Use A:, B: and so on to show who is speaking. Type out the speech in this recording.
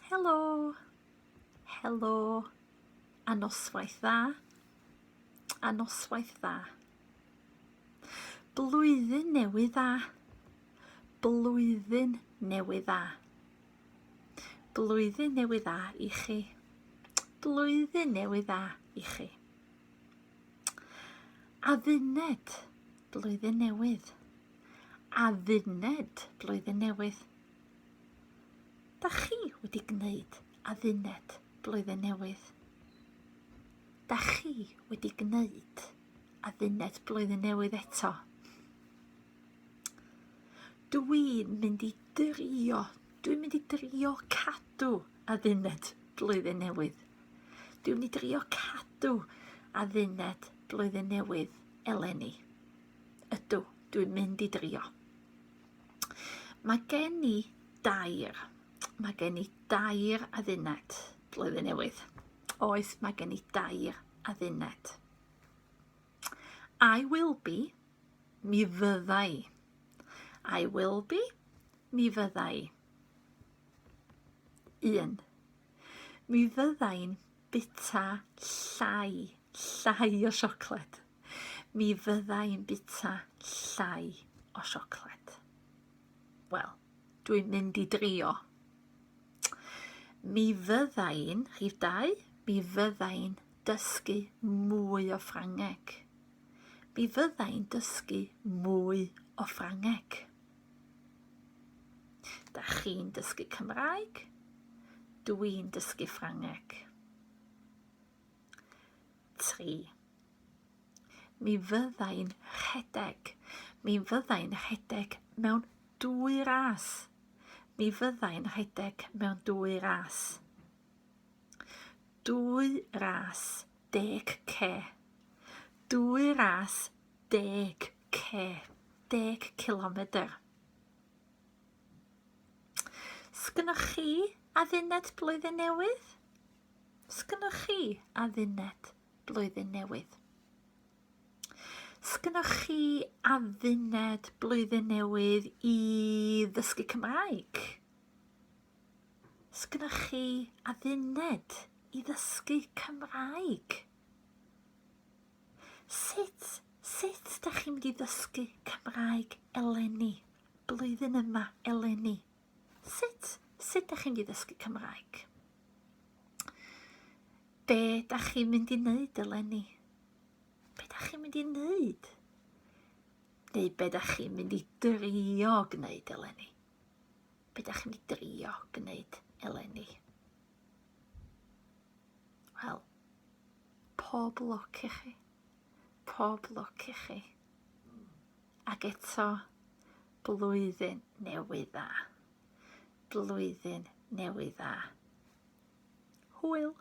A: Helo. Helo. A noswaith dda. A noswaith dda. Blwyddyn newydd dda. Blwyddyn newydd dda. Blwyddyn newydd dda i chi. Blwyddyn newydd dda i chi. Adduned blwyddyn newydd. Adduned blwyddyn newydd. Da chi wedi gwneud adduned blwyddyn newydd? Da chi wedi gwneud adduned blwyddyn newydd eto? Dwi'n mynd i drio, dwi'n mynd i drio cadw adduned blwyddyn newydd. Dwi'n mynd i drio cadw adduned blwyddyn newydd eleni. Ydw, dwi'n mynd i drio. Mae gen i dair. Mae gen i dair adduned blwyddyn newydd. Oes, mae gen i dair adduned. I will be, mi fydda i. I will be, mi fydda i. Un. Mi fydda i'n bita llai, llai o siocled. Mi fydda i'n bita llai o siocled. Wel, dwi'n mynd i drio. Mi fydda i'n, rhif 2, mi fydda i'n dysgu mwy o Ffrangeg. Mi fydda i'n dysgu mwy o Ffrangeg. Da chi'n dysgu Cymraeg? Dwi'n dysgu Ffrangeg. 3. Mi fydda i'n rhedeg. Mi fydda i'n rhedeg mewn dwy ras. Mi fydda i'n rhedeg mewn dwy ras. Dwy ras deg ce. Dwy ras deg ce. Deg cilomedr. Sgynnoch chi adduned blwyddyn newydd? Sgynnoch chi adduned blwyddyn newydd? Sgynnoch chi adduned blwyddyn newydd i ddysgu Cymraeg? Sgynnoch chi adduned i ddysgu Cymraeg? Sut, sut da chi'n mynd i ddysgu Cymraeg eleni, blwyddyn yma eleni? Sut, sut da chi'n mynd i ddysgu Cymraeg? Be da chi'n mynd i wneud eleni? Be da chi'n mynd i wneud? Neu be da chi'n mynd i drio gwneud eleni? Be da chi'n mynd i drio gwneud eleni? Wel, pob lwc i chi. Pob lwc i chi. Ac eto, blwyddyn newydd dda. Blwyddyn newydd dda. Hwyl!